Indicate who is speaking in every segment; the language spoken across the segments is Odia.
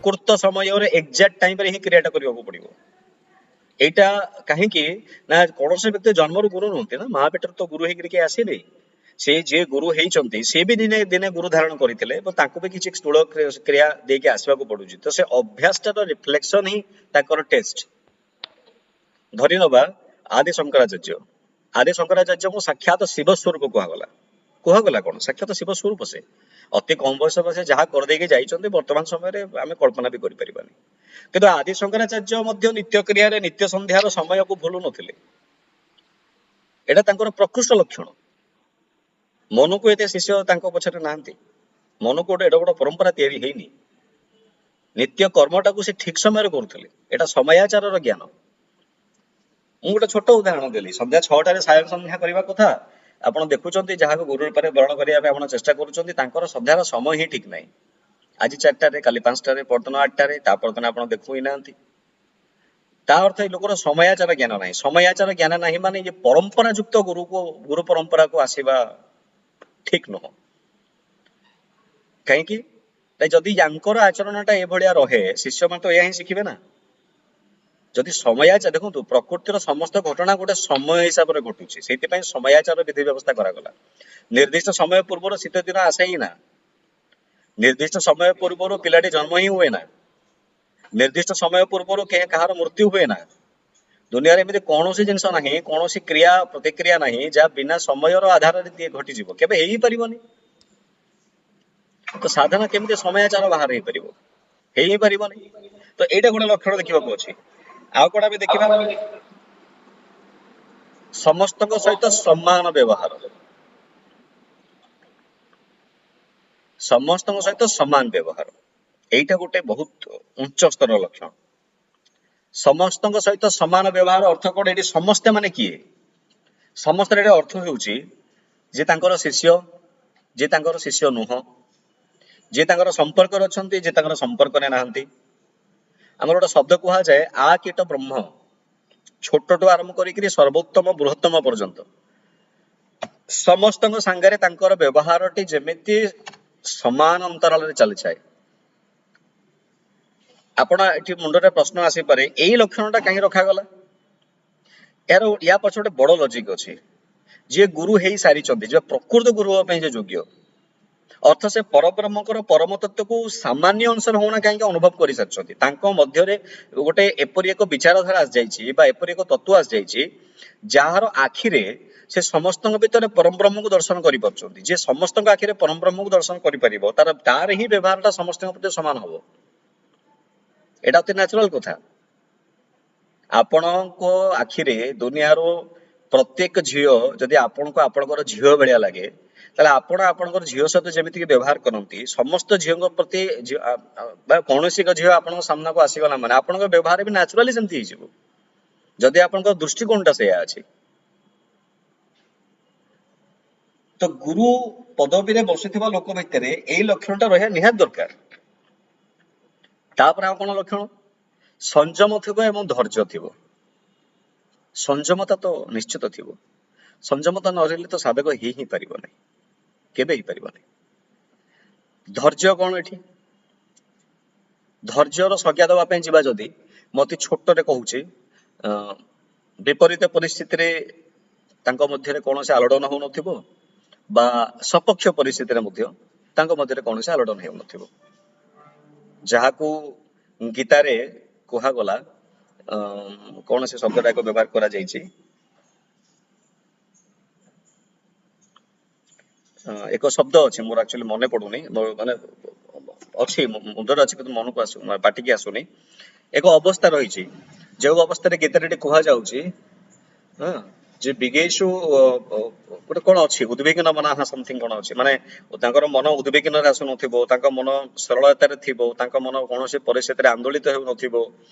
Speaker 1: ପ୍ରକୃତ ସମୟରେ ଏକ୍ଜାକ୍ଟ ଟାଇମରେ ହିଁ କ୍ରିୟାଟା କରିବାକୁ ପଡିବ। ଏଇଟା କାହିଁକି ନା କୌଣସି ବ୍ୟକ୍ତି ଜନ୍ମରୁ ଗୁରୁ ନୁହନ୍ତି ନା, ମା ପେଟରେ ତ ଗୁରୁ ହେଇକିରି କେହି ଆସିନି। ସେ ଯିଏ ଗୁରୁ ହେଇଛନ୍ତି ସେ ବି ଦିନେ ଦିନେ ଗୁରୁ ଧାରଣ କରିଥିଲେ ଏବଂ ତାଙ୍କୁ ବି କିଛି ସ୍ଥୂଳ କ୍ରିୟା ଦେଇକି ଆସିବାକୁ ପଡୁଛି। ତ ସେ ଅଭ୍ୟାସଟାର ରିଫ୍ଲେକ୍ସନ ହିଁ ତାଙ୍କର ଟେଷ୍ଟ। ଧରି ନବା ଆଦି ଶଙ୍କରାଚାର୍ଯ୍ୟ, ଆଦି ଶଙ୍କରାଚାର୍ଯ୍ୟଙ୍କୁ ସାକ୍ଷାତ ଶିବ ସ୍ୱରୂପ କୁହାଗଲା। କୁହାଗଲା କଣ, ସାକ୍ଷାତ ଶିବ ସ୍ୱରୂପ ସେ। ଅତି କମ ବୟସ ସେ ଯାହା କରିଦେଇକି ଯାଇଛନ୍ତି ବର୍ତ୍ତମାନ ସମୟରେ ଆମେ କଳ୍ପନା ବି କରିପାରିବାନି। କିନ୍ତୁ ଆଦି ଶଙ୍କରାଚାର୍ଯ୍ୟ ମଧ୍ୟ ନିତ୍ୟ କ୍ରିୟାରେ ନିତ୍ୟ ସନ୍ଧ୍ୟାର ସମୟକୁ ଭୁଲୁ ନଥିଲେ। ଏଇଟା ତାଙ୍କର ପ୍ରକୃଷ୍ଟ ଲକ୍ଷଣ। ମନକୁ ଏତେ ଶିଷ୍ୟ ତାଙ୍କ ପଛରେ ନାହାନ୍ତି, ମନକୁ ଗୋଟେ ଏଡେ ବଡ ପରମ୍ପରା ତିଆରି ହେଇନି। ନିତ୍ୟ କର୍ମଟାକୁ ସେ ଠିକ ସମୟରେ କରୁଥିଲେ। ଏଇଟା ସମୟାଚାରର ଜ୍ଞାନ। ମୁଁ ଗୋଟେ ଛୋଟ ଉଦାହରଣ ଦେଲି, ସନ୍ଧ୍ୟା 6ଟାରେ ସାୟଂ ସନ୍ଧ୍ୟା କରିବା କଥା। ଆପଣ ଦେଖୁଛନ୍ତି ଯାହାକୁ ଗୁରୁ ରୂପରେ ବରଣ କରିବା ପାଇଁ ଆପଣ ଚେଷ୍ଟା କରୁଛନ୍ତି, ତାଙ୍କର ସନ୍ଧ୍ୟାର ସମୟ ହିଁ ଠିକ ନାହିଁ। ଆଜି 4ଟାରେ, କାଲି 5ଟାରେ, ପରଦିନ 8ଟାରେ, ତା ପରଦିନ ଆପଣ ଦେଖୁ ହିଁ ନାହାନ୍ତି। ତା ଅର୍ଥ ଏଇ ଲୋକର ସମୟାଚାର ଜ୍ଞାନ ନାହିଁ। ସମୟାଚାର ଜ୍ଞାନ ନାହିଁ ମାନେ ଇଏ ପରମ୍ପରା ଯୁକ୍ତ ଗୁରୁକୁ, ଗୁରୁ ପରମ୍ପରାକୁ ଆସିବା ଠିକ ନୁହଁ। କାହିଁକି ନା ଯଦି ୟାଙ୍କର ଆଚରଣଟା ଏଭଳିଆ ରହେ, ଶିଷ୍ୟମାନେ ତ ଏହା ହିଁ ଶିଖିବେ ନା। ଯଦି ସମୟାଚାର, ଦେଖନ୍ତୁ ପ୍ରକୃତିର ସମସ୍ତ ଘଟଣା ଗୋଟେ ସମୟ ହିସାବରେ ଘଟୁଛି, ସେଇଥିପାଇଁ ସମୟାଚାର ବିଧି ବ୍ୟବସ୍ଥା କରାଗଲା। ନିର୍ଦ୍ଦିଷ୍ଟ ସମୟ ପୂର୍ବରୁ ଶୀତ ଦିନ ଆସେ ହିଁ ନା, ନିର୍ଦ୍ଦିଷ୍ଟ ସମୟ ପୂର୍ବରୁ ପିଲାଟି ଜନ୍ମ ହିଁ ହୁଏ ନା, ନିର୍ଦ୍ଦିଷ୍ଟ ସମୟ ପୂର୍ବରୁ କାହାର ମୃତ୍ୟୁ ହୁଏ ନା। ଦୁନିଆରେ ଏମିତି କୌଣସି ଜିନିଷ ନାହିଁ, କୌଣସି କ୍ରିୟା ପ୍ରତିକ୍ରିୟା ନାହିଁ ଯାହା ବିନା ସମୟର ଆଧାରରେ ଘଟିଯିବ, କେବେ ହେଇପାରିବନି। ତ ସାଧନା କେମିତି ସମୟାଚାର ବାହାର ହେଇପାରିବ? ହେଇ ହିଁ ପାରିବନି। ତ ଏଇଟା ଗୋଟେ ଲକ୍ଷଣ ଦେଖିବାକୁ ଅଛି। ଆଉ କଣ ଆମେ ଦେଖିବା, ସମସ୍ତଙ୍କ ସହିତ ସମାନ ବ୍ୟବହାର, ସମସ୍ତଙ୍କ ସହିତ ସମାନ ବ୍ୟବହାର, ଏଇଟା ଗୋଟେ ବହୁତ ଉଚ୍ଚ ସ୍ତରର ଲକ୍ଷଣ। ସମସ୍ତଙ୍କ ସହିତ ସମାନ ବ୍ୟବହାର ଅର୍ଥ କଣ? ଏଠି ସମସ୍ତେ ମାନେ କିଏ? ସମସ୍ତେ ଏଠି ଅର୍ଥ ହେଉଛି ଯେ ତାଙ୍କର ଶିଷ୍ୟ, ଯେ ତାଙ୍କର ଶିଷ୍ୟ ନୁହଁ, ଯେ ତାଙ୍କର ସମ୍ପର୍କରେ ଅଛନ୍ତି, ଯେ ତାଙ୍କର ସମ୍ପର୍କରେ ନାହାନ୍ତି। ଆମର ଗୋଟେ ଶବ୍ଦ କୁହାଯାଏ ଆ କୀଟ ବ୍ରହ୍ମ, ଛୋଟଠୁ ଆରମ୍ଭ କରିକିରି ସର୍ବୋତ୍ତମ ବୃହତ୍ତମ ପର୍ଯ୍ୟନ୍ତ ସମସ୍ତଙ୍କ ସାଙ୍ଗରେ ତାଙ୍କର ବ୍ୟବହାରଟି ଯେମିତି ସମାନ ଅନ୍ତରାଳରେ ଚାଲିଥାଏ। ଆପଣ ଏଠି ମୁଣ୍ଡରେ ପ୍ରଶ୍ନ ଆସିପାରେ, ଏଇ ଲକ୍ଷଣଟା କାହିଁ ରଖାଗଲା? ଏହାର ୟା ପଛ ଗୋଟେ ବଡ ଲଜିକ ଅଛି। ଯିଏ ଗୁରୁ ହେଇ ସାରିଛନ୍ତି, ଯିଏ ପ୍ରକୃତ ଗୁରୁ ହେବା ପାଇଁ ଯେ ଯୋଗ୍ୟ, ଅର୍ଥ ସେ ପରବ୍ରହ୍ମଙ୍କର ପରମ ତତ୍ତ୍ୱକୁ ସାମାନ୍ୟ ଅଂଶରେ ହଉନା କାହିଁକି ଅନୁଭବ କରିସାରିଛନ୍ତି, ତାଙ୍କ ମଧ୍ୟରେ ଗୋଟେ ଏପରି ଏକ ବିଚାରଧାରା ଆସିଯାଇଛି ବା ଏପରି ଏକ ତତ୍ତ୍ୱ ଆସିଯାଇଛି ଯାହାର ଆଖିରେ ସେ ସମସ୍ତଙ୍କ ଭିତରେ ପରମବ୍ରହ୍ମକୁ ଦର୍ଶନ କରିପାରୁଛନ୍ତି। ଯିଏ ସମସ୍ତଙ୍କ ଆଖିରେ ପରମବ୍ରହ୍ମକୁ ଦର୍ଶନ କରିପାରିବ, ତାର ହିଁ ବ୍ୟବହାରଟା ସମସ୍ତଙ୍କ ପ୍ରତି ସମାନ ହବ। ଏଇଟା ଅତି ନ୍ୟାଚୁରାଲ କଥା। ଆପଣଙ୍କ ଆଖିରେ ଦୁନିଆର ପ୍ରତ୍ୟେକ ଝିଅ ଯଦି ଆପଣଙ୍କୁ ଆପଣଙ୍କର ଝିଅ ଭଳିଆ ଲାଗେ, ତାହେଲେ ଆପଣ ଆପଣଙ୍କର ଝିଅ ସହିତ ଯେମିତିକି ବ୍ୟବହାର କରନ୍ତି, ସମସ୍ତ ଝିଅଙ୍କ ପ୍ରତି ବା କୌଣସି ଏକ ଝିଅ ଆପଣଙ୍କ ସାମ୍ନାକୁ ଆସିଗଲା ମାନେ ଆପଣଙ୍କ ବ୍ୟବହାର ବି ନ୍ୟାଚୁରାଲି ସେମିତି ହେଇଯିବ, ଯଦି ଆପଣଙ୍କ ଦୃଷ୍ଟିକୋଣଟା ସେଇଆ ଅଛି। ତ ଗୁରୁ ପଦବୀରେ ବସିଥିବା ଲୋକ ଭିତରେ ଏଇ ଲକ୍ଷଣଟା ରହିବା ନିହାତି ଦରକାର। ତାପରେ ଆଉ କଣ ଲକ୍ଷଣ? ସଂଯମ ଥିବ ଏବଂ ଧୈର୍ଯ୍ୟ ଥିବ। ସଂଯମତା ତ ନିଶ୍ଚିତ ଥିବ। ସଂଯମତା ନ ରହିଲେ ତ ସାଧକ ହେଇ ହିଁ ପାରିବ ନାହିଁ, କେବେ ହେଇପାରିବ ନାହିଁ। ଧୈର୍ଯ୍ୟ କଣ ଏଠି? ଧୈର୍ଯ୍ୟର ସଂଜ୍ଞା ଦେବା ପାଇଁ ଯିବା ଯଦି, ମୁଁ ଅତି ଛୋଟରେ କହୁଛି, ବିପରୀତ ପରିସ୍ଥିତିରେ ତାଙ୍କ ମଧ୍ୟରେ କୌଣସି ଆଲୋଡ଼ନ ହଉନଥିବ ବା ସପକ୍ଷ ପରିସ୍ଥିତିରେ ମଧ୍ୟ ତାଙ୍କ ମଧ୍ୟରେ କୌଣସି ଆଲୋଡ଼ନ ହେଉନଥିବ। ଯାହାକୁ ଗୀତାରେ କୁହାଗଲା, କୌଣସି ଶବ୍ଦଟାକୁ ବ୍ୟବହାର କରାଯାଇଛି, ଏକ ଶବ୍ଦ ଅଛି ମୋର ଆକ୍ଚୁଆଲି ମନେ ପଡୁନି, ମୋର ମାନେ ଅଛି ମୁଣ୍ଡରେ ଅଛି କିନ୍ତୁ ମନକୁ ଆସୁ, ପାଟିକି ଆସୁନି। ଏକ ଅବସ୍ଥା ରହିଛି ଯେଉଁ ଅବସ୍ଥାରେ ଗୀତାରେ ଏଠି କୁହାଯାଉଛି, ହଁ, ଯେ ବିଗେଶୁ, ଗୋଟେ କଣ ଅଛି ଉଦ୍ବିଗ୍ନ ମନାହା ସମଥିଙ୍ଗ କଣ ଅଛି, ମାନେ ତାଙ୍କର ମନ ଉଦ୍ବିଗ୍ନରେ ଆସୁନଥିବ, ତାଙ୍କ ମନ ସରଳତାରେ ଥିବ, ତାଙ୍କ ମନ କୌଣସି ପରିସ୍ଥିତିରେ ଆନ୍ଦୋଳିତ ହେଉନଥିବ,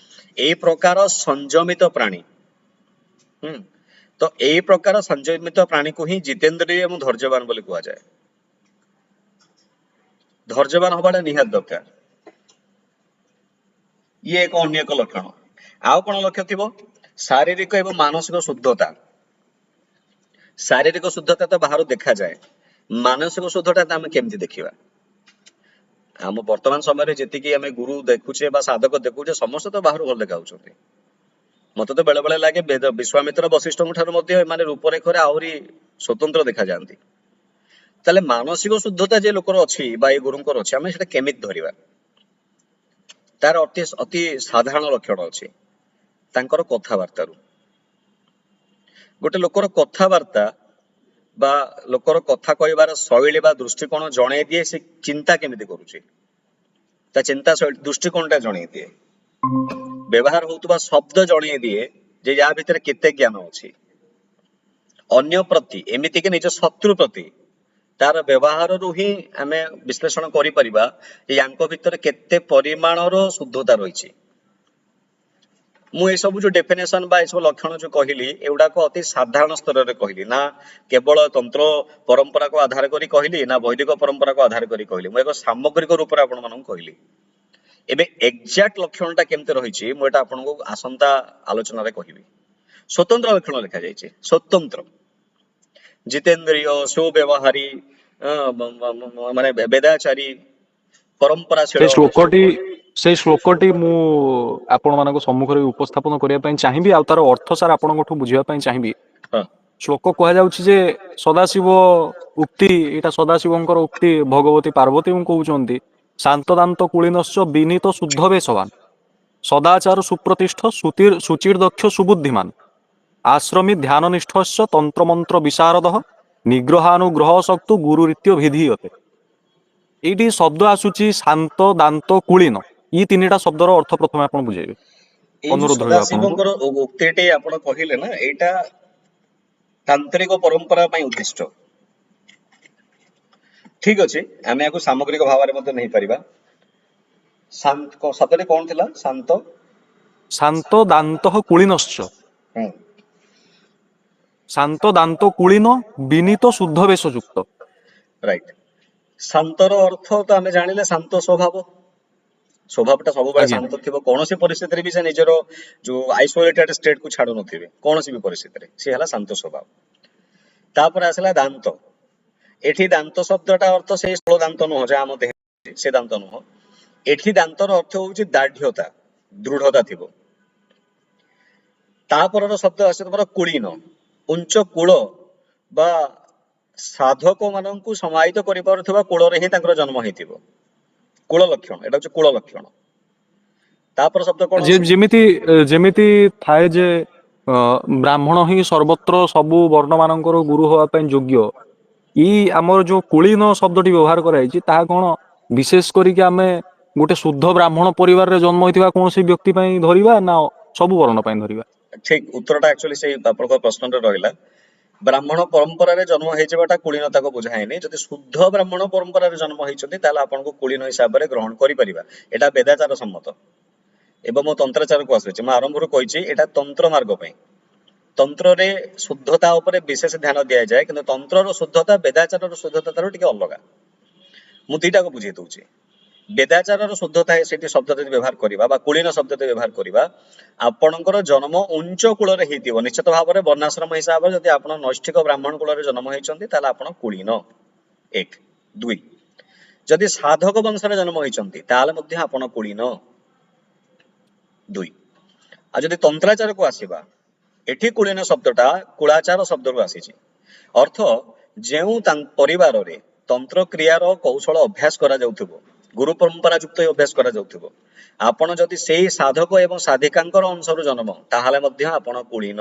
Speaker 1: ଏଇ ପ୍ରକାର ସଂଯମିତ ପ୍ରାଣୀ। ତ ଏଇ ପ୍ରକାର ସଂଯମିତ ପ୍ରାଣୀକୁ ହିଁ ଜିତେନ୍ଦ୍ରିୟ ଏବଂ ଧୈର୍ଯ୍ୟବାନ ବୋଲି କୁହାଯାଏ। ଧୈର୍ଯ୍ୟବାନ ହବାଟା ନିହାତି ଦରକାର। ଇଏ ଏକ ଅନ୍ୟ ଏକ ଲକ୍ଷଣ। ଆଉ କଣ ଲକ୍ଷ୍ୟ ଥିବ? ଶାରୀରିକ ଏବଂ ମାନସିକ ଶୁଦ୍ଧତା। ଶାରୀରିକ ଶୁଦ୍ଧତା ତ ବାହାରୁ ଦେଖାଯାଏ, ମାନସିକ ଶୁଦ୍ଧତା ତ ଆମେ କେମିତି ଦେଖିବା? ଆମ ବର୍ତ୍ତମାନ ସମୟରେ ଯେତିକି ଆମେ ଗୁରୁ ଦେଖୁଛେ ବା ସାଧକ ଦେଖୁଛେ, ସମସ୍ତେ ତ ବାହାରୁ ଭଲ ଦେଖାଉଛନ୍ତି। ମତେ ତ ବେଳେ ବେଳେ ଲାଗେ ବେଦ ବିଶ୍ୱାମିତ୍ର ବଶିଷ୍ଠଙ୍କ ଠାରୁ ମଧ୍ୟ ଏମାନେ ରୂପରେଖରେ ଆହୁରି ସ୍ୱତନ୍ତ୍ର ଦେଖାଯାଆନ୍ତି। ତାହେଲେ ମାନସିକ ଶୁଦ୍ଧତା ଯେ ଲୋକର ଅଛି ବା ଏ ଗୁରୁଙ୍କର ଅଛି, ଆମେ ସେଟା କେମିତି ଧରିବା? ତାର ଅତି ଅତି ସାଧାରଣ ଲକ୍ଷଣ ଅଛି ତାଙ୍କର କଥାବାର୍ତ୍ତାରୁ। ଗୋଟେ ଲୋକର କଥାବାର୍ତ୍ତା ବା ଲୋକର କଥା କହିବାର ଶୈଳୀ ବା ଦୃଷ୍ଟିକୋଣ ଜଣେଇ ଦିଏ ସେ ଚିନ୍ତା କେମିତି କରୁଛି, ତା ଚିନ୍ତା ଶୈଳୀ ଦୃଷ୍ଟିକୋଣଟା ଜଣେଇ ଦିଏ। ବ୍ୟବହାର ହଉଥିବା ଶବ୍ଦ ଜଣେଇ ଦିଏ ଯେ ୟା ଭିତରେ କେତେ ଜ୍ଞାନ ଅଛି। ଅନ୍ୟ ପ୍ରତି, ଏମିତିକି ନିଜ ଶତ୍ରୁ ପ୍ରତି ତାର ବ୍ୟବହାରରୁ ହିଁ ଆମେ ବିଶ୍ଳେଷଣ କରିପାରିବା ଯେ ୟାଙ୍କ ଭିତରେ କେତେ ପରିମାଣର ଶୁଦ୍ଧତା ରହିଛି। ମୁଁ ଏସବୁ ଯୋଉ ଡେଫିନେସନ ବା ଏସବୁ ଲକ୍ଷଣ ଯୋଉ କହିଲି, ଏଗୁଡାକ ଅତି ସାଧାରଣ ସ୍ତରରେ କହିଲି ନା କେବଳ ତନ୍ତ୍ର ପରମ୍ପରାକୁ ଆଧାର କରି କହିଲି ନା ବୈଦିକ ପରମ୍ପରାକୁ ଆଧାର କରି କହିଲି, ମୁଁ ଏକ ସାମଗ୍ରିକ ରୂପରେ ଆପଣ ମାନଙ୍କୁ କହିଲି। ଏବେ ଏକ୍ଜାକ୍ଟ ଲକ୍ଷଣଟା କେମିତି ରହିଛି ମୁଁ ଏଟା ଆପଣଙ୍କୁ ଆସନ୍ତା ଆଲୋଚନାରେ କହିବି। ସ୍ୱତନ୍ତ୍ର ଲକ୍ଷଣ ଲେଖାଯାଇଛି, ସ୍ୱତନ୍ତ୍ର ଜିତେନ୍ଦ୍ରିୟ, ସୁବ୍ୟବହାରୀ, ମାନେ ବେଦାଚାରୀ, ପରମ୍ପରାଶୀଳ।
Speaker 2: ସେଇ ଶ୍ଲୋକଟି ମୁଁ ଆପଣ ମାନଙ୍କ ସମ୍ମୁଖରେ ଉପସ୍ଥାପନ କରିବା ପାଇଁ ଚାହିଁବି, ଆଉ ତାର ଅର୍ଥ ସାର୍ ଆପଣଙ୍କଠୁ ବୁଝିବା ପାଇଁ ଚାହିଁବି। ଶ୍ଲୋକ କୁହାଯାଉଛି ଯେ ସଦାଶିବ ଉକ୍ତି, ଏଇଟା ସଦାଶିବଙ୍କର ଉକ୍ତି, ଭଗବତୀ ପାର୍ବତୀଙ୍କୁ କହୁଛନ୍ତି, ଶାନ୍ତଦାନ୍ତ କୁଳିନଶ୍ଚ ବିନୀତ ଶୁଦ୍ଧ ବେଶବାନ ସଦାଚାର ସୁପ୍ରତିଷ୍ଠ ସୁଚିର ଦକ୍ଷ ସୁବୁଦ୍ଧିମାନ ଆଶ୍ରମୀ ଧ୍ୟାନନିଷ୍ଠଶ୍ଚ ତନ୍ତ୍ରମନ୍ତ୍ର ବିଶାରଦଃ ନିଗ୍ରହାନୁଗ୍ରହ ଶକ୍ତୁ ଗୁରୁରିତ୍ୟ ଭିଧୀୟତେ। ଏଇଠି ଶବ୍ଦ ଆସୁଛି ଶାନ୍ତ, ଦାନ୍ତ, କୁଳୀନ, ଏଇ ତିନିଟା ଶବ୍ଦର ଅର୍ଥ ପ୍ରଥମେ ଆପଣ ବୁଝେଇବେ। ଅନୁରୋଧ ରହିବ ଆପଣଙ୍କୁ।
Speaker 1: ସଦାଶିବଙ୍କର ଉକ୍ତିଟି ଆପଣ କହିଲେ ନା, ଏଇଟା ତାନ୍ତ୍ରିକ ପରମ୍ପରା ପାଇଁ ଉଦ୍ଦିଷ୍ଟ। ଠିକ ଅଛି, ଆମେ ଏହାକୁ ସାମଗ୍ରିକ ଭାବରେ ମଧ୍ୟ ନେଇପାରିବା। ଶାନ୍ତ ଶବ୍ଦଟି କଣ ଥିଲା? ଶାନ୍ତ,
Speaker 2: ଶାନ୍ତ ଦାନ୍ତ କୁଳୀନଶ୍ଚ, ଶାନ୍ତ ଦାନ୍ତ କୁଳୀନ ବିନୀତ ଶୁଦ୍ଧ ବେଶଯୁକ୍ତ।
Speaker 1: ରାଇଟ। ଶାନ୍ତର ଅର୍ଥ ତ ଆମେ ଜାଣିଲେ, ଶାନ୍ତ ସ୍ୱଭାବ, ସ୍ୱଭାବଟା ସବୁବେଳେ ଶାନ୍ତ ଥିବ, କୌଣସି ପରିସ୍ଥିତିରେ ବି ସେ ନିଜର ଯୋଉ ଆଇସୋଲେଟେଡ ଷ୍ଟେଟ କୁ ଛାଡୁ ନଥିବେ କୌଣସି ବି ପରିସ୍ଥିତିରେ, ସେ ହେଲା ଶାନ୍ତ ସ୍ୱଭାବ। ତାପରେ ଆସିଲା ଦାନ୍ତ। ଏଠି ଦାନ୍ତ ଶବ୍ଦଟା ଅର୍ଥ ସେଇ ସ୍ଥୂଳ ଦାନ୍ତ ନୁହଁ ଯାହା ଆମ ଦେହ, ସେ ଦାନ୍ତ ନୁହଁ। ଏଠି ଦାନ୍ତର ଅର୍ଥ ହଉଛି ଦାଢ୍ୟତା, ଦୃଢତା ଥିବ। ତାପରର ଶବ୍ଦ ଆସେ ତମର କୁଳୀନ, ଉଞ୍ଚ କୂଳ ବା ସାଧକ ମାନଙ୍କୁ ସମାହିତ କରିପାରୁଥିବା କୂଳରେ ହିଁ ତାଙ୍କର ଜନ୍ମ ହେଇଥିବ। କୂଳ ଲକ୍ଷଣ, ଏଟା ହଉଛି କୂଳ ଲକ୍ଷଣ। ତାପର ଶବ୍ଦ କଣ ଅଛି?
Speaker 2: ଯେମିତି ଯେମିତି ଥାଏ ଯେ ବ୍ରାହ୍ମଣ ହିଁ ସର୍ବତ୍ର ସବୁ ବର୍ଣ୍ଣ ମାନଙ୍କର ଗୁରୁ ହବା ପାଇଁ ଯୋଗ୍ୟ, ଏଇ ଆମର ଯୋଉ କୁଳୀନ ଶବ୍ଦଟି ବ୍ୟବହାର କରାଯାଇଛି ତାହା କଣ ବିଶେଷ କରିକି ଆମେ ଗୋଟେ ଶୁଦ୍ଧ ବ୍ରାହ୍ମଣ ପରିବାରରେ ଜନ୍ମ ହେଇଥିବା କୌଣସି ବ୍ୟକ୍ତି ପାଇଁ ଧରିବା ନା ସବୁ ବର୍ଣ୍ଣ ପାଇଁ ଧରିବା?
Speaker 1: ଠିକ ଉତ୍ତରଟା ଆକ୍ଚୁଆଲି ସେଇ ଆପଣଙ୍କ ପ୍ରଶ୍ନରେ ରହିଲା। ବ୍ରାହ୍ମଣ ପରମ୍ପରାରେ ଜନ୍ମ ହେଇଯିବାଟା କୁଳୀନତାକୁ ବୁଝାଏନି। ଯଦି ଶୁଦ୍ଧ ବ୍ରାହ୍ମଣ ପରମ୍ପରାରେ ଜନ୍ମ ହେଇଛନ୍ତି ତାହେଲେ ଆପଣଙ୍କୁ କୁଳୀନ ହିସାବରେ ଗ୍ରହଣ କରିପାରିବା। ଏଇଟା ବେଦାଚାର ସମ୍ମତ। ଏବଂ ମୁଁ ତନ୍ତ୍ରାଚାରକୁ ଆସୁଛି, ମୁଁ ଆରମ୍ଭରୁ କହିଛି ଏଇଟା ତନ୍ତ୍ର ମାର୍ଗ ପାଇଁ। ତନ୍ତ୍ରରେ ଶୁଦ୍ଧତା ଉପରେ ବିଶେଷ ଧ୍ୟାନ ଦିଆଯାଏ, କିନ୍ତୁ ତନ୍ତ୍ରର ଶୁଦ୍ଧତା ବେଦାଚାରର ଶୁଦ୍ଧତା ଠାରୁ ଟିକେ ଅଲଗା। ମୁଁ ଦିଟାକୁ ବୁଝେଇ ଦଉଛି। ବେଦାଚାରର ଶୁଦ୍ଧତା ସେଠି ଶବ୍ଦ ଯଦି ବ୍ୟବହାର କରିବା ବା କୁଳୀନ ଶବ୍ଦ ଯଦି ବ୍ୟବହାର କରିବା, ଆପଣଙ୍କର ଜନ୍ମ ଉଞ୍ଚ କୂଳରେ ହେଇଥିବ ନିଶ୍ଚିତ ଭାବରେ। ବର୍ଣ୍ଣାଶ୍ରମ ହିସାବରେ ଯଦି ଆପଣ ନୈଷ୍ଠିକ ବ୍ରାହ୍ମଣ କୂଳରେ ଜନ୍ମ ହେଇଛନ୍ତି ତାହେଲେ ଆପଣ କୁଳୀନ। ଏକ। ଦୁଇ, ଯଦି ସାଧକ ବଂଶରେ ଜନ୍ମ ହେଇଛନ୍ତି ତାହେଲେ ମଧ୍ୟ ଆପଣ କୁଳୀନ। ଦୁଇ। ଆଉ ଯଦି ତନ୍ତ୍ରାଚାରକୁ ଆସିବା, ଏଠି କୁଳୀନ ଶବ୍ଦଟା କୁଳାଚାର ଶବ୍ଦରୁ ଆସିଛି। ଅର୍ଥ ଯେଉଁ ପରିବାରରେ ତନ୍ତ୍ରକ୍ରିୟାର କୌଶଳ ଅଭ୍ୟାସ କରାଯାଉଥିବ, ଗୁରୁ ପରମ୍ପରା ଯୁକ୍ତ ଅଭ୍ୟାସ କରାଯାଉଥିବ, ଆପଣ ଯଦି ସେଇ ସାଧକ ଏବଂ ସାଧିକାଙ୍କର ଅଂଶରୁ ଜନ୍ମ ତାହେଲେ ମଧ୍ୟ ଆପଣ କୁଳୀନ।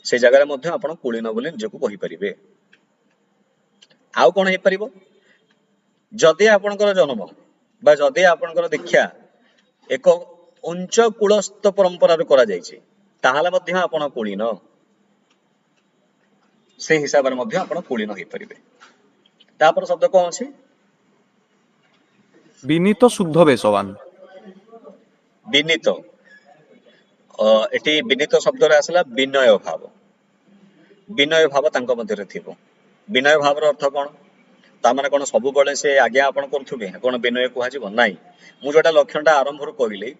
Speaker 1: ସେ ଜାଗାରେ ମଧ୍ୟ ଆପଣ କୁଳୀନ ବୋଲି ନିଜକୁ କହିପାରିବେ। ଆଉ କଣ ହେଇପାରିବ? ଯଦି ଆପଣଙ୍କର ଜନ୍ମ ବା ଯଦି ଆପଣଙ୍କର ଦୀକ୍ଷା ଏକ ଉଞ୍ଚ କୁଳସ୍ଥ ପରମ୍ପରାରୁ କରାଯାଇଛି ତାହେଲେ ମଧ୍ୟ ଆପଣ କୁଳୀନ। ସେଇ ହିସାବରେ ମଧ୍ୟ ଆପଣ କୁଳୀନ ହେଇପାରିବେ। ତାପରେ ଶବ୍ଦ କଣ ଅଛି?
Speaker 2: ବିନୀତ ଶୁଦ୍ଧ ବେଶବାନ।
Speaker 1: ବିନୀତ, ଏଠି ବିନୀତ ଶବ୍ଦରେ ଆସିଲା ବିନୟ ଭାବ। ବିନୟ ଭାବ ତାଙ୍କ ମଧ୍ୟରେ ଥିବ। ବିନୟ ଭାବର ଅର୍ଥ କଣ? ତାମାନେ କଣ ସବୁବେଳେ ସେ ଆଜ୍ଞା ଆପଣ କରୁଥିବେ କଣ ବିନୟ କୁହାଯିବ? ନାଇଁ। ମୁଁ ଯୋଉଟା ଲକ୍ଷଣଟା ଆରମ୍ଭରୁ କହିଲି,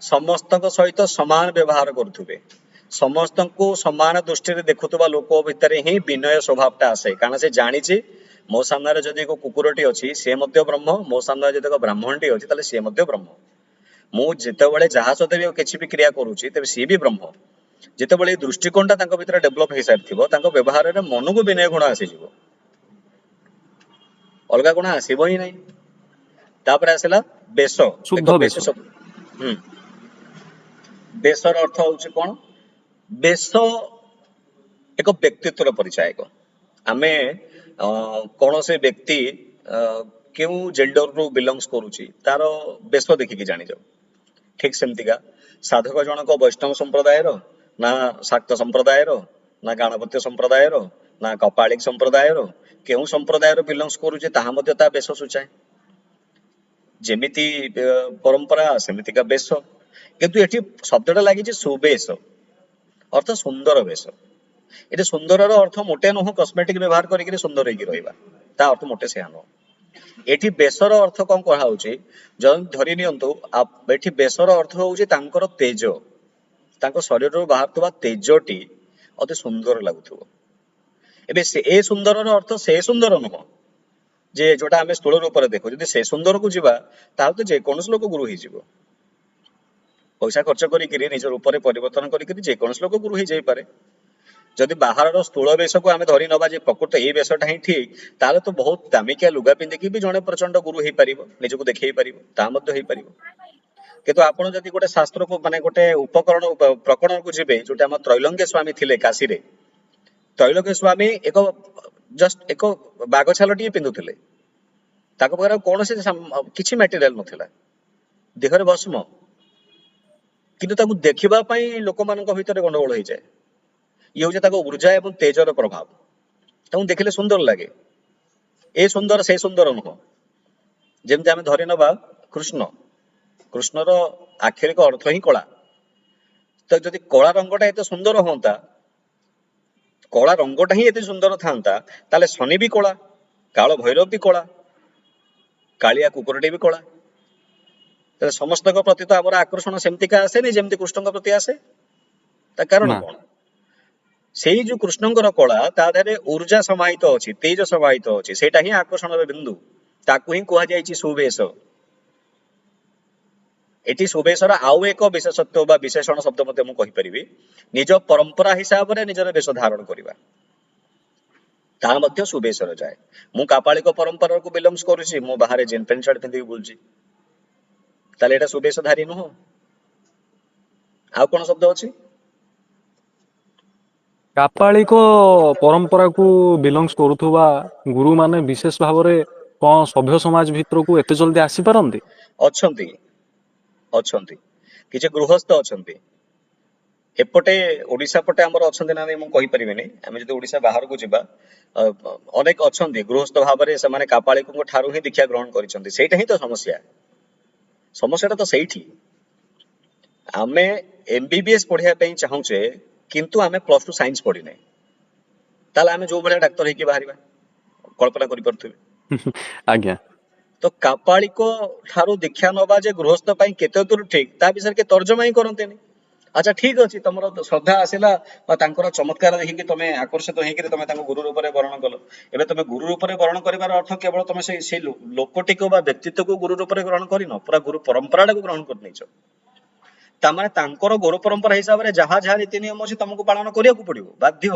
Speaker 1: ସମସ୍ତଙ୍କ ସହିତ ସମାନ ବ୍ୟବହାର କରୁଥିବେ, ସମସ୍ତଙ୍କୁ ସମାନ ଦୃଷ୍ଟିରେ ଦେଖୁଥିବା ଲୋକ ଭିତରେ ହିଁ ବିନୟ ସ୍ୱଭାବଟା ଆସେ। କାରଣ ସେ ଜାଣିଛି ମୋ ସାମ୍ନାରେ ଯଦି ଏକ କୁକୁରଟି ଅଛି ସେ ମଧ୍ୟ ବ୍ରହ୍ମ, ମୋ ସାମ୍ନାରେ ଯଦି ଏକ ବ୍ରାହ୍ମଣଟି ଅଛି ତାହେଲେ ସିଏ ମଧ୍ୟ ବ୍ରହ୍ମ। ମୁଁ ଯେତେବେଳେ ଯାହା ସହିତ ବି କିଛି ବି କ୍ରିୟା କରୁଛି ତେବେ ସିଏ ବି ବ୍ରହ୍ମ। ଯେତେବେଳେ ଏଇ ଦୃଷ୍ଟିକୋଣଟା ତାଙ୍କ ଭିତରେ ଡେଭଲପ ହେଇସାରିଥିବ, ତାଙ୍କ ବ୍ୟବହାରରେ ମନକୁ ବିନୟ ଗୁଣ ଆସିଯିବ, ଅଲଗା ଗୁଣ ଆସିବ ହିଁ ନାହିଁ। ତାପରେ ଆସିଲା ବେଶ। ଦେଖ
Speaker 2: ଶୁଦ୍ଧ
Speaker 1: ବେଶ
Speaker 2: ବେଶ।
Speaker 1: ସବୁ। ବେଶର ଅର୍ଥ ହଉଛି କଣ? ବେଶ ଏକ ବ୍ୟକ୍ତିତ୍ୱର ପରିଚାୟକ। ଆମେ କୌଣସି ବ୍ୟକ୍ତି କେଉଁ ଜେଣ୍ଡରରୁ ବିଲଙ୍ଗସ କରୁଛି ତାର ବେଶ ଦେଖିକି ଜାଣିଯାଉ। ଠିକ ସେମିତିକା ସାଧକ ଜଣକ ବୈଷ୍ଣବ ସମ୍ପ୍ରଦାୟର ନା ଶାକ୍ତ ସମ୍ପ୍ରଦାୟର ନା ଗାଣପତ୍ୟ ସମ୍ପ୍ରଦାୟର ନା କପାଳିକ ସମ୍ପ୍ରଦାୟର, କେଉଁ ସମ୍ପ୍ରଦାୟର ବିଲଙ୍ଗସ କରୁଛି ତାହା ମଧ୍ୟ ତା ବେଶ ସୂଚାଏ। ଯେମିତି ପରମ୍ପରା ସେମିତିକା ବେଶ। କିନ୍ତୁ ଏଠି ଶବ୍ଦଟା ଲାଗିଛି ସୁବେଶ, ଅର୍ଥ ସୁନ୍ଦର ବେଶ। ଏଠି ସୁନ୍ଦରର ଅର୍ଥ ମୋଟେ ନୁହଁ କସ୍ମେଟିକ ବ୍ୟବହାର କରିକିରି ସୁନ୍ଦର ହେଇକି ରହିବା, ତା ଅର୍ଥ ମୋଟେ ସେୟା ନୁହଁ। ଏଠି ବେଶର ଅର୍ଥ କଣ କୁହାହଉଛି, ଧରି ନିଅନ୍ତୁ ଏଠି ବେଶର ଅର୍ଥ ହଉଛି ତାଙ୍କର ତେଜ, ତାଙ୍କ ଶରୀରରୁ ବାହାରୁଥିବା ତେଜଟି ଅତି ସୁନ୍ଦର ଲାଗୁଥିବ। ଏବେ ସେ ଏ ସୁନ୍ଦରର ଅର୍ଥ ସେ ସୁନ୍ଦର ନୁହଁ ଯେ ଯୋଉଟା ଆମେ ସ୍ଥୂଳ ରୂପରେ ଦେଖୁ। ଯଦି ସେ ସୁନ୍ଦରକୁ ଯିବା ତାହେଲେ ତ ଯେକୌଣସି ଲୋକ ଗୁରୁ ହେଇଯିବ, ପଇସା ଖର୍ଚ୍ଚ କରିକିରି ନିଜ ରୂପରେ ପରିବର୍ତ୍ତନ କରିକିରି ଯେକୌଣସି ଲୋକ ଗୁରୁ ହେଇଯାଇପାରେ। ଯଦି ବାହାରର ସ୍ଥୂଳ ବେଶକୁ ଆମେ ଧରି ନବା ଯେ ପ୍ରକୃତ ଏଇ ବେଶଟା ହିଁ ଠିକ, ତାହେଲେ ତ ବହୁତ ଦାମିକିଆ ଲୁଗା ପିନ୍ଧିକି ବି ଜଣେ ପ୍ରଚଣ୍ଡ ଗୁରୁ ହେଇପାରିବ, ନିଜକୁ ଦେଖେଇ ପାରିବ, ତାହା ମଧ୍ୟ ହେଇପାରିବ। କିନ୍ତୁ ଆପଣ ଯଦି ଗୋଟେ ଶାସ୍ତ୍ରକୁ ମାନେ ଗୋଟେ ଉପକରଣ ପ୍ରକରଣକୁ ଯିବେ, ଯୋଉଟା ଆମ ତ୍ରୈଲଙ୍ଗ ସ୍ୱାମୀ ଥିଲେ କାଶୀରେ, ତ୍ରୈଲଙ୍ଗ ସ୍ୱାମୀ ଏକ ଜଷ୍ଟ ଏକ ବାଘ ଛାଲଟିଏ ପିନ୍ଧୁଥିଲେ, ତାଙ୍କ ପାଖରେ ଆଉ କୌଣସି କିଛି ମ୍ୟାଟେରିଆଲ ନଥିଲା, ଦେହରେ ଭସ୍ମ, କିନ୍ତୁ ତାକୁ ଦେଖିବା ପାଇଁ ଲୋକମାନଙ୍କ ଭିତରେ ଗଣ୍ଡଗୋଳ ହେଇଯାଏ। ଇଏ ହଉଛି ତାଙ୍କ ଉର୍ଜା ଏବଂ ତେଜର ପ୍ରଭାବ। ତାଙ୍କୁ ଦେଖିଲେ ସୁନ୍ଦର ଲାଗେ, ଏ ସୁନ୍ଦର ସେ ସୁନ୍ଦର ନୁହଁ। ଯେମିତି ଆମେ ଧରି ନବା କୃଷ୍ଣ, କୃଷ୍ଣର ଆକ୍ଷରିକ ଅର୍ଥ ହିଁ କଳା। ତ ଯଦି କଳା ରଙ୍ଗଟା ଏତେ ସୁନ୍ଦର ହୁଅନ୍ତା, କଳା ରଙ୍ଗଟା ହିଁ ଏତେ ସୁନ୍ଦର ଥାନ୍ତା, ତାହେଲେ ଶନି ବି କଳା, କାଳ ଭୈରବ ବି କଳା, କାଳିଆ କୁକୁରଟି ବି କଳା। ତାହେଲେ ସମସ୍ତଙ୍କ ପ୍ରତି ତ ଆମର ଆକର୍ଷଣ ସେମିତିକା ଆସେନି ଯେମିତି କୃଷ୍ଣଙ୍କ ପ୍ରତି ଆସେ। ତା କାରଣ
Speaker 2: ନା।
Speaker 1: କଣ? ସେଇ ଯୋଉ କୃଷ୍ଣଙ୍କର କଳା, ତା ଦେହରେ ଉର୍ଜା ସମାହିତ ଅଛି, ତେଜ ସମାହିତ ଅଛି, ସେଇଟା ହିଁ ଆକର୍ଷଣର ବିନ୍ଦୁ, ତାକୁ ହିଁ କୁହାଯାଇଛି ସୁବେଶ। ଏଠି ସୁବେଶର ଆଉ ଏକ ବିଶେଷତ୍ୱ ବା ବିଶେଷଣ ଶବ୍ଦ ମଧ୍ୟ ମୁଁ କହିପାରିବି, ନିଜ ପରମ୍ପରା ହିସାବରେ ନିଜର ବେଶ ଧାରଣ କରିବା, ତାହା ମଧ୍ୟ ସୁବେଶର ଯାଏ। ମୁଁ କାପାଳିକ ପରମ୍ପରାକୁ ବିଲଙ୍ଗସ କରୁଛି, ମୁଁ ବାହାରେ ଜିନ୍ ପ୍ୟାଣ୍ଟ ସାର୍ଟ ପିନ୍ଧିକି ବୁଲୁଛି, ତାହେଲେ ଏଇଟା ସୁବେଶଧାରୀ ନୁହଁ। ଆଉ କଣ ଶବ୍ଦ ଅଛି?
Speaker 2: କାପାଳିକ ପରମ୍ପରାକୁ ବିଲଙ୍ଗସ କରୁଥିବା ଗୁରୁ ମାନେ ବିଶେଷ ଭାବରେ କଣ ସଭ୍ୟ ସମାଜ ଭିତରକୁ ଏତେ ଜଲଦି ଆସିପାରନ୍ତି?
Speaker 1: ଅଛନ୍ତି, ଅଛନ୍ତି କିଛି ଗୃହସ୍ଥ ଅଛନ୍ତି। ଏପଟେ ଓଡିଶା ପଟେ ଆମର ଅଛନ୍ତି ନା ନାଇଁ ମୁଁ କହିପାରିବିନି। ଆମେ ଯଦି ଓଡିଶା ବାହାରକୁ ଯିବା, ଅନେକ ଅଛନ୍ତି ଗୃହସ୍ଥ ଭାବରେ, ସେମାନେ କାପାଳିକଙ୍କ ଠାରୁ ହିଁ ଦୀକ୍ଷା ଗ୍ରହଣ କରିଛନ୍ତି। ସେଇଟା ହିଁ ତ ସମସ୍ୟା, ସମସ୍ୟାଟା ତ ସେଇଠି। ଆମେ MBBS ପଢିବା ପାଇଁ ଚାହୁଁଛେ, କିନ୍ତୁ ଆମେ +2 ସାଇନ୍ସ ପଢିନେ, ତାହେଲେ ଆମେ ଯୋଉ ଭଳିଆ ଡାକ୍ତର ହେଇକି ବାହାରିବା କଳ୍ପନା କରିପାରୁଥିବେ।
Speaker 2: ଆଜ୍ଞା।
Speaker 1: ତ କାପାଳିକ ଠାରୁ ଦୀକ୍ଷା ନବା ଯେ ଗୃହସ୍ଥ ପାଇଁ କେତେ ଦୂର ଠିକ, ତା ବିଷୟରେ କେହି ତର୍ଜମା ହିଁ କରନ୍ତିନି। ଆଚ୍ଛା ଠିକ ଅଛି, ତମର ଶ୍ରଦ୍ଧା ଆସିଲା ବା ତାଙ୍କର ଚମତ୍କାର ଦେଖିକି ତମେ ଆକର୍ଷିତ ହେଇକିରି ତମେ ତାଙ୍କୁ ଗୁରୁ ରୂପରେ ବରଣ କଲ। ଏବେ ତମେ ଗୁରୁ ରୂପରେ ବରଣ କରିବାର ଅର୍ଥ କେବଳ ତମେ ସେଇ ଲୋକଟିକୁ ବା ବ୍ୟକ୍ତିତ୍ୱକୁ ଗୁରୁ ରୂପରେ ଗ୍ରହଣ କରିନ, ପୁରା ଗୁରୁ ପରମ୍ପରାଟାକୁ ଗ୍ରହଣ କରିନେଇଛ। ତାମାନେ ତାଙ୍କର ଗୁରୁ ପରମ୍ପରା ହିସାବରେ ଯାହା ଯାହା ନୀତି ନିୟମ ଅଛି ତମକୁ ପାଳନ କରିବାକୁ ପଡିବ, ବାଧ୍ୟ।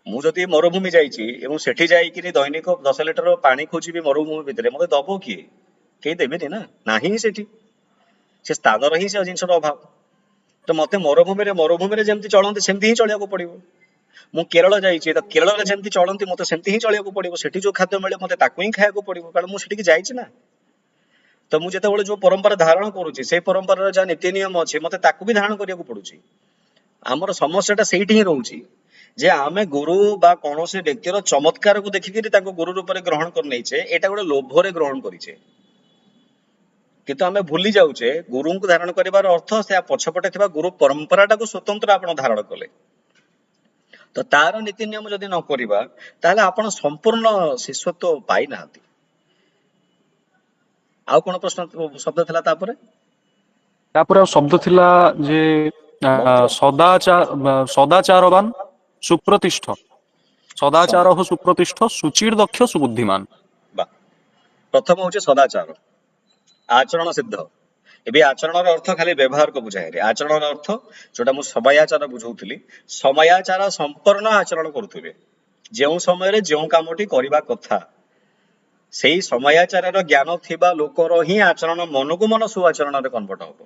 Speaker 1: ମୁଁ ଯଦି ମରୁଭୂମି ଯାଇଛି ଏବଂ ସେଠି ଯାଇକିରି ଦୈନିକ 10 ଲିଟର ପାଣି ଖୋଜିବି ମରୁଭୂମି ଭିତରେ, ମତେ ଦବ କିଏ? କେହି ଦେବେନି ନା, ନାହିଁ ସେଠି ସେ ସ୍ଥାନର ହିଁ ସେ ଜିନିଷର ଅଭାବ। ତ ମତେ ମରୁଭୂମିରେ ଯେମିତି ଚଳନ୍ତି ସେମିତି ହିଁ ଚଳିବାକୁ ପଡିବ। ମୁଁ କେରଳ ଯାଇଛି ତ କେରଳରେ ଯେମିତି ଚଳନ୍ତି ମତେ ସେମିତି ହିଁ ଚଳିବାକୁ ପଡିବ। ସେଠି ଯୋଉ ଖାଦ୍ୟ ମିଳେ ମତେ ତାକୁ ହିଁ ଖାଇବାକୁ ପଡିବ, କାରଣ ମୁଁ ସେଠିକି ଯାଇଛି ନା। ତ ମୁଁ ଯେତେବେଳେ ଯୋଉ ପରମ୍ପରା ଧାରଣ କରୁଛି ସେଇ ପରମ୍ପରାର ଯାହା ନୀତି ନିୟମ ଅଛି ମତେ ତାକୁ ବି ଧାରଣ କରିବାକୁ ପଡୁଛି। ଆମର ସମସ୍ୟାଟା ସେଇଠି ହିଁ ରହୁଛି ଯେ ଆମେ ଗୁରୁ ବା କୌଣସି ବ୍ୟକ୍ତିର ଚମତ୍କାରକୁ ଦେଖିକିରି ତାଙ୍କୁ ଗୁରୁ ରୂପରେ ଗ୍ରହଣ କରିନେଇଛେ, ଏଇଟା ଗୋଟେ ଲୋଭରେ ଗ୍ରହଣ କରିଛେ। କିନ୍ତୁ ଆମେ ଭୁଲି ଯାଉଛେ ଗୁରୁଙ୍କୁ ଧାରଣ କରିବାର ଅର୍ଥ ସେ ପଛପଟେ ଥିବା ଗୁରୁ ପରମ୍ପରାଟାକୁ ସ୍ୱତନ୍ତ୍ର ଆପଣ ଧାରଣ କଲେ। ତ ତାର ନୀତି ନିୟମ ଯଦି ନ କରିବା ତାହେଲେ ଆପଣ ସମ୍ପୂର୍ଣ୍ଣ ଶିଷ୍ୟତ୍ୱ ପାଇନାହାନ୍ତି। ଆଉ କଣ ପ୍ରଶ୍ନ ଶବ୍ଦ ଥିଲା ତାପରେ?
Speaker 2: ତାପରେ ଆଉ ଶବ୍ଦ ଥିଲା ଯେ ସଦାଚାରବାନ ସୁପ୍ରତିଷ୍ଠ। ସଦାଚାର ସୁପ୍ରତିଷ୍ଠ ସୁଚିର ଦକ୍ଷ ସୁବୁଦ୍ଧିମାନ।
Speaker 1: ବା, ପ୍ରଥମ ହଉଛି ସଦାଚାର, ଆଚରଣ ସିଦ୍ଧ। ଏବେ ଆଚରଣର ଅର୍ଥ ଖାଲି ବ୍ୟବହାରକୁ ବୁଝାଏନି। ଆଚରଣର ଅର୍ଥ ଯୋଉଟା ମୁଁ ସମୟାଚାର ବୁଝଉଥିଲି, ସମୟାଚାର ସମ୍ପନ୍ନ ଆଚରଣ କରୁଥିବେ, ଯେଉଁ ସମୟରେ ଯେଉଁ କାମଟି କରିବା କଥା, ସେଇ ସମୟାଚାରର ଜ୍ଞାନ ଥିବା ଲୋକର ହିଁ ଆଚରଣ ମନକୁ ମନ ସୁଆଚରଣରେ କନଭର୍ଟ ହବ।